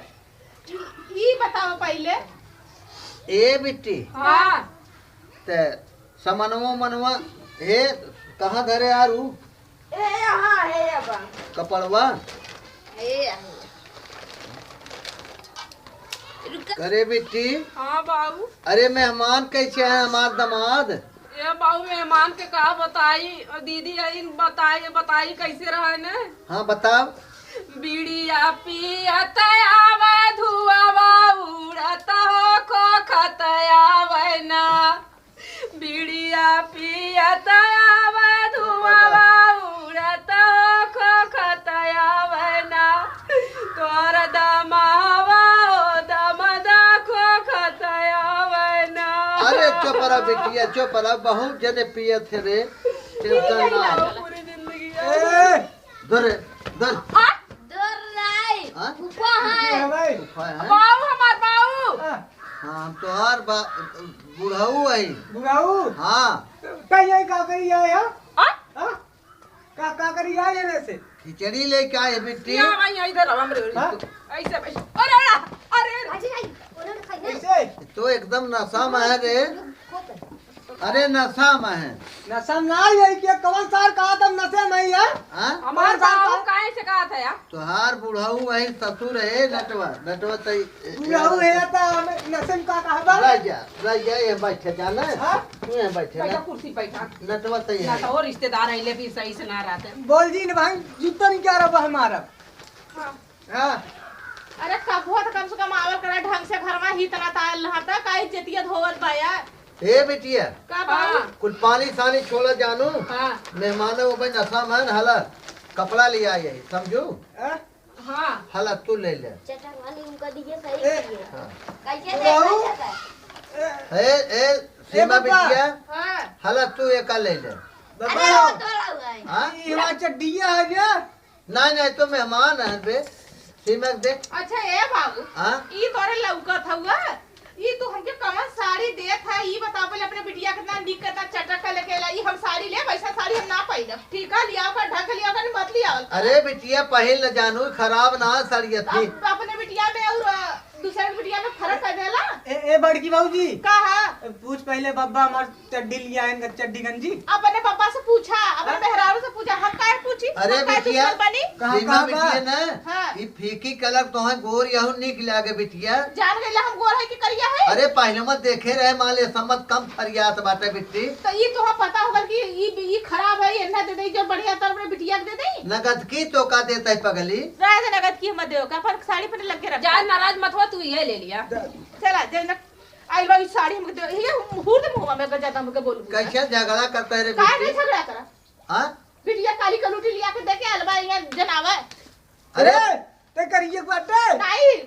ई, ई बताओ पहले। ए बिट्टी। हाँ। ते समनवा मनवा, हे, कहाँ धरे यार ऊ? ए, यहाँ है, ये बा। कपड़वा? ए, यहाँ। रुक करे बिट्टी। हाँ बाबू। अरे मेहमान कैसे हैं हमार दामाद? ए बाबू, मेहमान के का बताई, दीदी आइन बताई, बताई कैसे रहा ने? हाँ बताओ। बीड़िया पियत आवे धुआवा उड़त हो खोखत आवे ना। बीड़िया पियत आवे धुआवा उड़त हो खोखत आवे ना। तोर दमावा ओ दमदा खोखत आवे ना। अरे चुप रह बिटिया, चुप रह, बहुत जने पियत है रे। टेंशन ना ले। पूरी जिंदगी ए! धर, धर। हाँ? धर नहीं। हाँ? फूफा है। फूफा है? बाऊ हमार बाऊ। हाँ। हाँ, हम तोहार बा-, बुढ़ऊ है। बुढ़ऊ? हाँ। तो कहीं यही का करी आए हो? हाँ? हाँ? का, का करी आए हैं वैसे? खिचड़ी लेके आए बिट्टी। यहाँ, वहीं, इधर आओ, हमरे ओरी। हाँ? ऐसे बैठ। अरे, अरे, अरे, अरे। ऐसे? तो एकदम नशा में है रे। अरे नशा में है। नशा में ना है, ये क्या कौन सार कहा तुम नशे में ही है? हाँ? हमार कौन सार बाऊ कहा? काहे से कहा था यार? तोहार बुढ़ऊ वही ससुर है, नटवा, नटवा तई। बुढ़ऊ है तो हमें नशे में का कहा बा? रह जा, रह जा, ये बैठे जा ना। हाँ? ये बैठे बैठा ना। कुर्सी बैठा। नटवा तई ना है। तो वो रिश्तेदार आइले भी सही से ना रहते। बोल जी न भाई, जूता नहीं क्या रहा हमारा। हाँ। हाँ। अरे कबो तो कम से कम आवल करा ढंग से घर में, ही तना ताल रहा था, काई इज्जतिया धोवल बा यार। ए बिटिया, का बाबू? हाँ। कुल पानी सानी छोड़ा जानू। हाँ। मेहमान वो भाई नशा में हला कपड़ा ले आई है, समझू? हाँ? हाँ। हला तू ले ले। चटक वाली उनका दिए सही ए। दिए। हाँ। कैसे बाबू। देखा जाता है? ए, ए, ए, सीमा बब्बा। बिटिया, हाँ। हला तू एका ले ले। बब्बा। अरे, वो तो रहा है। हाँ? ये हमारा चड्डिया है क्या? नहीं, नहीं, तो मेहमान है बे। सीमा के दे। अच्छा, ए बाबू, हाँ? ई तोरे लौकत हउआ? ई तू हमके कवन साड़ी देत है? ई बताओ पहले, अपने बिटिया कितना नीक, कितना चटक के लेके ला। ई हम साड़ी लेब, ऐसा साड़ी हम ना पहिरब। ठीक है, लियाओ कर, ढंग के लियाओ कर, मत लियाओ। अरे बिटिया, पहिर ले जानू, खराब ना साड़ी थी। अब अपने बिटिया में और, अ, दूसरे के बिटिया में फर्क कर देला। ए, ए बड़की भौजी। का है? पूछ पहले बब्बा हमार चड्डी लिया है, इनका चड्डी गंजी। अपने पापा से पूछा, अपने हाँ? मेहरारू से पूछा, हम काहे पूछी? अरे हम काहे बिटिया, दुश्मन बनी? कहाँ, सीमा कहाँ बा? बिटिया ना, हाँ। ई फीकी कलर तोहे गोर यहू निक लागे बिटिया। जान गइला हम गोर है कि करिया है? अरे पहले मत देखे रहे, माल ये सम्मत कम फरियात बाटे बिट्टी। तो ई तोहे पता होगा कि ई, ई खराब है, इन्हें दे दे, जो बढ़िया तर अपने बिटिया के दे दे। नगद की तो का देता है पगली? रहे दे नगद की मत दे, का पर साड़ी पर लग के रख। जा नाराज मत हो, तू ये ले लिया। चला, जे न आइल बा, ई साड़ी हमके दे, ये मुहूर्त मुहवा में गजा दम के बोलू। कैसे झगड़ा करता है रे काहे बिट्टी? नहीं झगड़ा करा? हाँ? बिटिया काली कलूटी लिया के देके आइल बा, यहाँ जनावा। अरे, अरे, ते करिए बाटे। नहीं,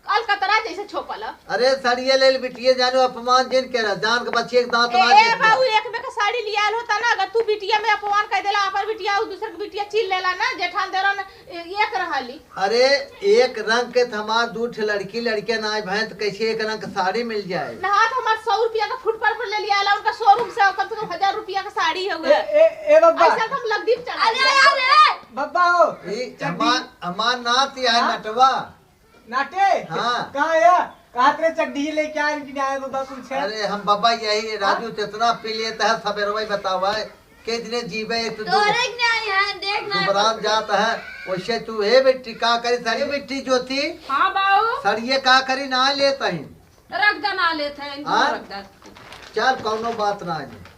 अलकतरा जैसे छोपल। अरे, साड़िया ले ले बिटिया, जानो अपमान जिन के रह, जान के बच्चे एक दांत ए, मार ए, के बाबू, एक में का साड़ी लिया होता ना, अगर तू बिटिया में अपमान कर देला, अपन बिटिया और दूसरे के बिटिया छीन लेला ना, जेठान देवरा ना, ए, एक रहली। अरे, एक रंग के त हमार दू ठे लड़की, लड़कियां नाई भैं, त कैसे एक रंग के साड़ी मिल जाए? ना, तो हमार सौ रुपया का फुटपाथ पर ले लिया ला, उनका शोरूम से, कम से कम हजार रुपया का साड़ी है ए, हुआ। ए, ए, बब्बा। ऐसा तो हम लग्दी में चढ़ा अरे, दिया। अरे। बब्बा हो, ई चड्डी। हमार, हमार नात या है हाँ? नटवा। नाटे? हाँ। कहाँ या? कहाँ तेरे चड्डी लेके आए कि नहीं आए बब्बा कुछ है? अरे, हम बब्बा यही राजू हाँ? जितना पी लेता है, सबेरवा ही बतावा है। के दिने जीवे एक तो दु-, तोरे के नहीं है, देख ना। दुबरान जात है, वैसे तू, हे बेटी, का करी सारी बेटी ज्योति? हाँ, बाऊ। सड़िए का करी ना लेत ही। रख दा ना लेत है, हाँ? रख दा। चल, कौनो बात ना है।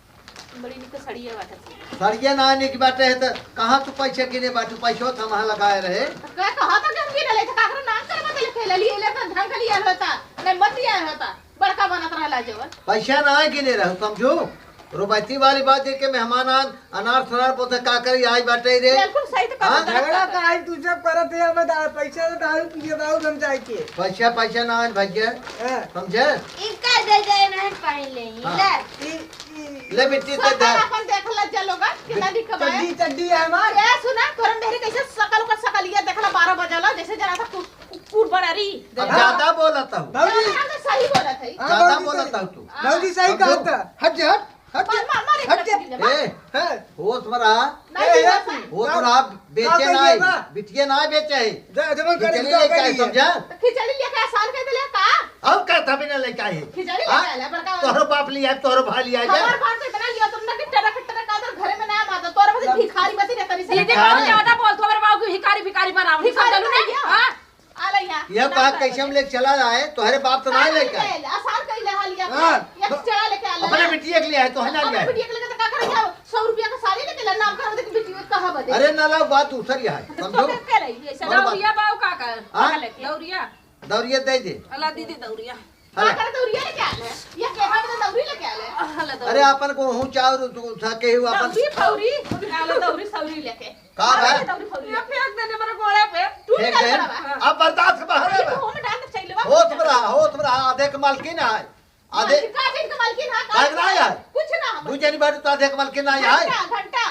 बड़ी निक सड़िए बाटे। सड़िए ना निक बाटे है तो कहाँ तू पैसे गिने बाटू? पैसो तो हम लगाए रहे। तो का कहा था कि हम गिने ले, तो काकरो नाम कर बदल के ले लिए, ले तो ढंग लिया होता, नहीं मत लिया होता। बड़का बनत रहला जवन। पैसा ना गिने रहू, समझू? रुबैती वाली बात है कि मेहमान आन, अनार सनार बोलते का करी, आई बाटे रे। बिल्कुल सही तो हाँ? कहत झगड़ा रहता। तो आई तू जब करत है, हमें दा-, पैसा तो दारू पिए बाबू हम जाए के। पैसा, पैसा ना आन भैया, हाँ। समझे? इनका दे दे, नहीं पहन ले, हाँ। ले। ई, ई, ले बेटी, ते सकल दे। अपन देख ले जा लोगन, कितना दिक्कत है। चड्डी, चड्डी है हमार। ए, सुना, तोरे मेरी कैसे सकल ओकर सकलिया देखला, बारह बजल, जैसे जरा सा कु-, कुकुर बड़ा री। अब हाँ। ज्यादा बोलत हूँ। भौजी। ज्यादा तो सही बोलत है। हाँ, ज्यादा भौजी बोलत सही। हूँ तू। हाँ। भौजी सही समझो। कहत है। हट जा, हट, हट मार, जा, मार, मार, हट जा। मार। ए, हाँ। होश में रहा। नहीं, ए, नहीं, यार, नहीं। होश में रहा, बेचे का ना कहिए है। बा? बिटिया ना बेचे है। जा, जब खिचड़ी करे, लेके आए, करिए। समझा? तो खिचड़ी लेके आसान कर दिले का? अब का था बिना लेके आए? खिचड़ी हाँ? लेके आए, बड़का वाला। तोहरो बाप ले आए, तोहरो भाई ले आए, जा। हमार बाप तो इतना लिया तुमने कि टरक, टरक का उधर घरे में ना मारता। तोहरे बस भिखारी बची रहता नहीं, दीदी, भिखारी। बहुत ज्यादा बोलत हो, मेरे बाबू की भिखारी, भिखारी बनाओ, भिखारी समझलू बना नहीं? गया। हाँ? आले यहाँ यह नाम कहा करा कैसे हम बदे। लेके चला जाए, तोहरे बाप तो ना आसान लेके आए। कइले, आसान कइले हाल या हाँ, या तो चढ़ा लेके आला अपने है। बिटिया के लिए आए, तो है ना अपने लिए आए। बिटिया के लिए तो का करेंगे? सौ रुपया का साड़ी लेके ला, नाम करा बदे कि बिटिया कहाँ बदे। अरे ना ला, बात दूसरी है, समझो। तो के रही, ऐसे और बात दौरिया बाऊ का कर, हाँ? का लेके? दौरिया। दौरिया दे दे। अला दीदी दौरिया। का हाँ। करे दौरिया लेके आले? ये के हाथ में दौरी लेके आले? अला दौरी। अरे अपन को हूँ चाउर तू था के हूँ अपन दौरी फौरी, आला दौरी सौरी लेके। का आला बा? दौरी फौरी ये लेके। फेंक देने मेरे गोड़े पे। तू फेंक निकल दे। पड़ा बा। अब बर्दाश्त बाहर है ये बा। मुंह में डाल के चले बा। होश में रहा, होश में रहा, आधे के मालकिन है। आधे मालकिन का चीज के मालकिन है? काहे ना यार? कुछ ना हम। दू जनी बार तो आधे के मालकिन ना है। घंटा, घंटा।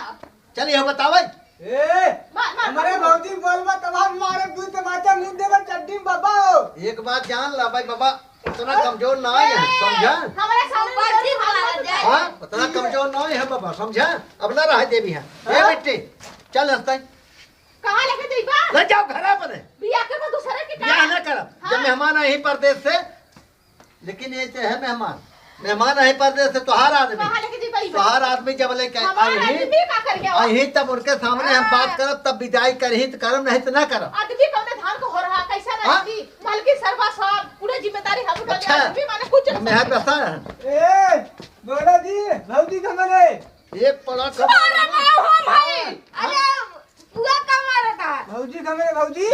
चलिए, हम बतावे। ए, मार, मार, हमरे मार। भौजी बोलबा तब हम मारे दू तमाचा मुंह देबे चड्डी में बाबा हो। एक बात जान ला भाई बाबा, इतना कमजोर ना है, ए, समझा? हमरे सामने भौजी बोला जाए। हाँ, इतना कमजोर ना है बाबा, समझा? अब ना रह देबी है। ए हाँ? बेटी, चल हंसते। कहाँ लेके जइबा? ले जाओ घर अपने। बिया के बाद दूसरे की बिया ना करब। जब हाँ। मेहमान आई परदेश से, लेकिन ये तो है मेहमान, मेहमान है परदेश से, तोहार आदमी। कहाँ लेके जी भाई? तोहार आदमी जब लेके हमार आई, आदमी का कर गया? आई तब उनके सामने हम हाँ। बात करब, तब विदाई करही तो करब, नहीं तो ना करब। आदमी कौने धान को हो रहा, कैसा हाँ? रहती? मालकिन सरवा साहब, पूरा जिम्मेदारी हम उठा अच्छा। लिया, आदमी माने कुछ नहीं मेहर समझे। बसा है। ए, बोला जी, भौजी का मने। एक पड़ा कब अरे ना हो भाई, अरे बुआ का मारता। भौजी का मने, भौजी।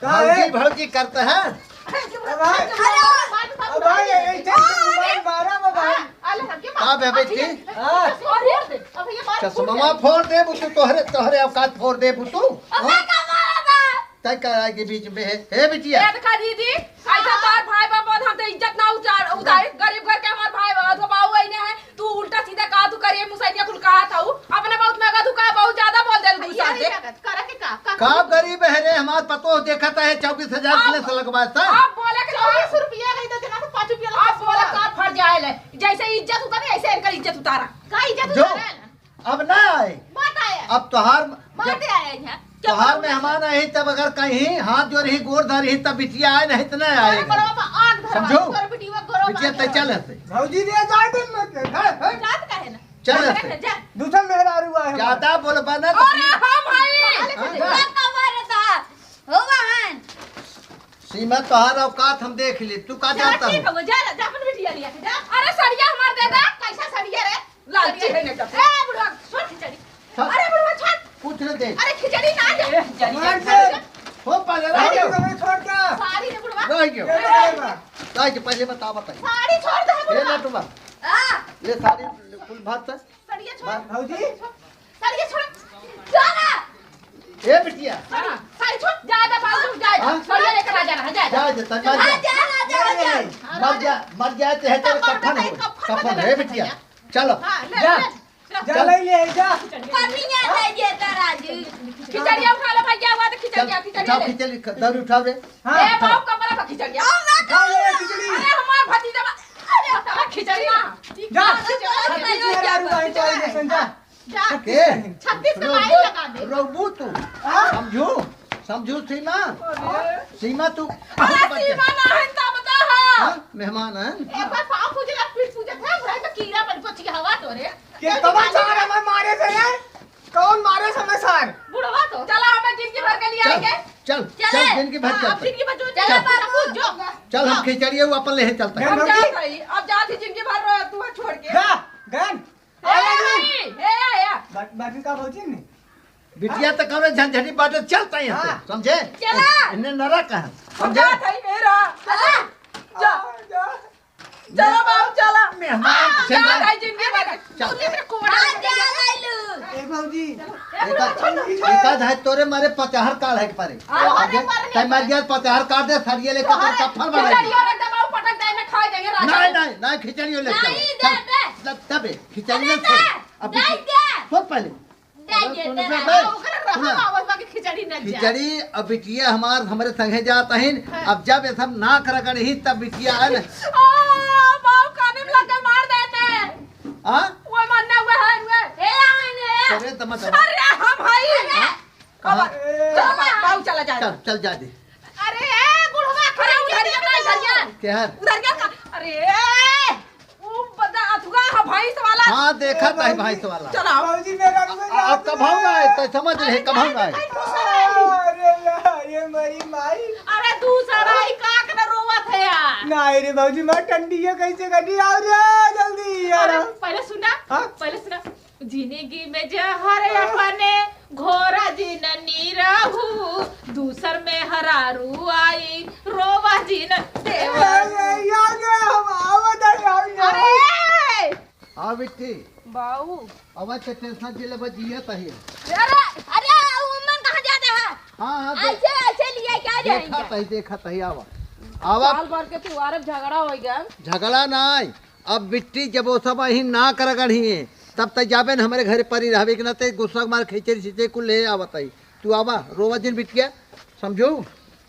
का भौजी, है? भौजी करता है। अरे, अब भाई, अरे, अब भाई, ऐसे अरे, मारा, अब भाई। अरे, हमके का मार। बे बेटी? हाँ। अरे, अब ये मार चश्मा फोड़ दे। फोड़ दे बुतू, तोहरे, तोहरे औकात फोड़ दे बुतू। अब हाँ? मैं का मारा था? तय कराए के बीच में है। हे बिटिया। ये देखा दीदी, ऐसा हाँ। तोहर भाई बाबा, हम तो इज्जत ना उतार, उतारी। गरीब घर के हमार भाई बाबा, तो बाऊ वही है। तू उल्टा सीधा कहा, तू करिए मुसैनिया कुल कहा था उ। अपने बहुत में अगर तू कहा, बहुत ज्यादा बोल दे तू अरे, साथे। अरे, का, का, का, का, का का? गरीब है रे, हमार पतोह देखत है चउबीस हजार आप, से लगवा था। आप बोले के चउबीस रुपया नहीं तो देना तो पाँच रुपया आप लगता बोले था। का फट जाए ले, जैसे इज्जत उतारे, ऐसे इनकर इज्जत उतारा। का इज्जत जो उतारा है ना? अब ना आए। मत आए। अब तोहार मत जब आए यहाँ। तोहार मेहमान आई तब अगर कहीं हाथ जोड़ही, गोड़ धरही, तब बिटिया आए, नहीं तो ना आए। अरे बड़वा बा, आग धरवा, समझो? तोर बिटिया गोरो बिटिया बांध तय चल देवा। हंसे। भौजी रे, जाए दे मत, हट, हट। जात काहे ना? चल हंसे। जा। दूसरा मेहरारू आए हमारे। ज्यादा बोलबा ना तो अरे फिर हाँ भाई। हाँ? जा। का कबर था? हो बहन। सीमा, तोहार औकात हम देख ली, तू का जा, जानता ठीक हो? हो, जा, जा अपन बिटिया लिया के जा। अरे सड़िया हमार दे दे। कैसा सड़िया रे? लालची है ना तो। ए, बुढ़वा, छोड़ खिचड़ी। छोड़। अरे, बुढ़वा, छोड़। कुछ न दे। अरे, खिचड़ी ना दे। ए, खिचड़ी मार ना दे। दे। हो, पहले रह अरे, गयो। हमें छोड़ का। साड़ी दे, बुढ़वा। रह गयो। ये रह गयो। रह गयो, पहले बता, बताइए। साड़ी छोड़ दे, ए, बुढ़वा। लटुआ। हाँ। ये साड़ी कुल बात है। सड़िया छोड़। बात भौजी। सड़िया छोड़। जा ना। ए, बिटिया। साड़ी, साड़ी छोड़। जा, जा, बाबू, जा, जा। हाँ? सड़िया लेकर आ जा रहा, जा, जा। जा, जा, जा, जा। हाँ, जा, जा, जा, जा। मर जा, मर जाए तो है तेरे कफन हो। कफन हो, ए, बिटिया। चलो। हाँ, ले, जा। ले, जा, जा। ले ले, जा। कनिया ले जे तराजू। खिचड़िया उठा लो भैया, हुआ तो खिचड़िया, चल, खिचड़िया उठाओ, ले। खिचड़ी, ख-, दौरी उठाओ रे। हाँ, ए, उठाओ। बाबू, कपड़ा पर खिचड़िया। उठा ले खिचड़ी। अरे, हमार भतीजा बा-, अरे, उठा खिचड़ी ना। जा। जा, जा, जा, जा, जा, जा। जा। जा। के? छत्तीस के रोबो, माई लगा दे। रोबो तू। हाँ? समझू? समझू सीमा? अरे। सीमा तू। अरे, सीमा ना है, तब तो है। हाँ? मेहमान है? एक बार पाँव पूजे ला, पीठ पूजे थे, भाई तो कीड़ा बन पची हवा तो रे। के कवन चार हमें मारे थे रे? कौन मारे समय सार? बुढ़वा तो। चला, हमें जिंदगी भर के लिए चल, आएंगे। चल, चल, चले। जिंदगी भर हाँ, चलते। अब जिंदगी भर जो चला चला बाबू। जो। चल, हम हाँ। खिचड़िए वो अपन ले चलते हैं। हम हम जात रही, अब जात ही जिंदगी भर रहो तू छोड़ के। जा, गन। ए, ए, ए, ए। बा-, बाकी का भौजी ने? बिटिया तो करो झंझटी बाटे, चलता है यहाँ से, हाँ। समझे? चला। इन्हें नरक है, हम समझे? जात है मेरा। चला। जा। चला बाबू, चला। मेहमान आ, से जा, ना। जा, जिंदगी भर। चल। तू लेकर कोड़ा हाँ, जा, लाइलू। ए भौजी। ए, एक, छोड़, छोड़। एक आध है तोरे मारे पचहर काल है के पारे। हाँ, समझे? अरे, मरने तै मर गया पचहर काल दे, सरिये लेकर तो तोर कफन बनाई। खिचड़ियों रख दे बाबू, पटक दे, मैं खा जाएंगे राजा। नहीं, नहीं, नहीं, खिचड़ियों ले चल। नहीं, दे, चल, दे। तब, तबे, खिचड़ियों अरे, छोड़। दे, अब दे, खिच-, दे। छोड़ पहले। दे, दे, सुन, दे। सुन, सुन। ओकरे रहम सुन। आवत बा कि खिचड़ी न खिचड़ी, अब बिटिया हमार हमरे संगे जात हईन, हाँ। अब जब ये सब नाक रगड़ही तब बिटिया आए न। आ, बाऊ काने में लग के मार देते। हाँ? वो मरना हुआ है, हुआ। हे, आने। अरे, तमा, तमा। अरे, हम हई। हाँ? कहाँ? चल, बाऊ, चला जा। चल, चल जा दे। अरे, ए, बुढ़वा, अरे, उधर जा, उधर जा। क्या है? उधर जा, अरे, ए। ऊ बता, अथुआ ह भैंस वाला। हाँ, देखा ए, था भैंस वाला। चलाओ। भौजी, मेरा मुंह आ, अब कब हम आए, तो समझ रहे, कब हम आए। अरे ला, ये मरी माई। अरे तू सराई का के न रोवत है यार। नाही रे भौजी, मार टंडिया कैसे कटी? आओ रे, जल्दी यार। अरे, पहले सुना, हाँ? पहले सुना। जिंदगी में जहर अपने घोरा जिन नीरहू, दूसर में हरारू आई, रोवा जिन देवा। ए, ए, यार, ये हम आवत है, यार, यार। अरे! हाँ, बिट्टी। बाऊ। अब अच्छा टेंशन दिले बस जियत ही। अरे, अरे, उमन कहाँ जाता है? हाँ, हाँ, देख-, ऐसे, ऐसे लिए क्या देखा जाएंगे? तही, देखा तही, आवा। आवा। साल भर के त्योहार अब झगड़ा हो गया। झगड़ा नाई। अब बिट्टी जब वो सब अही ना कर गढ़ी, तब तक जाबे न हमरे घरे परी रहबे कि ना, ते गुस्सा मार खींचे, खींचे कुल ले आवत ही। तू आवा, रोवा जिन बिटिया, समझो?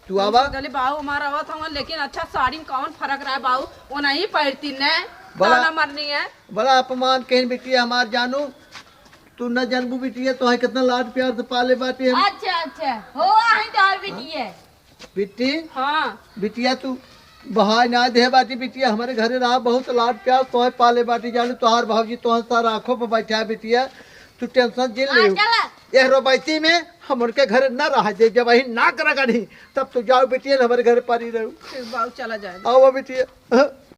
तू आवा। हम सोचली बाऊ हमार आवत हवन, लेकिन अच्छा साड़ी में कौन फर्क रहा बाऊ, वो नहीं पहनती ने, बड़ा ताना मरनी है। बड़ा अपमान कहिन बिटिया हमार जानू, तू न जानबू बिटिया, तोहे कितना लाड प्यार से पाले बाटी हम। अच्छा, अच्छा, हो आई तो और बिटिया। बिट्टी, हाँ। बिटिया तू बहाय ना दे बाटी बिटिया, हमरे घरे रहा बहुत लाड प्यार तोहे पाले बाटी जानू, तोहार भौजी तोहे सारा आँखों पर बैठा है बिटिया, तू टेंशन जिन हाँ, ले। चला। यह रोबैती में हम उनके घरे न रह दे, जब वही ना कर गढ़ी, तब तू जाओ बिटिया, हमरे घरे परी रहू। ठीक बाऊ, चला जाए। आओ बिटिया। हाँ।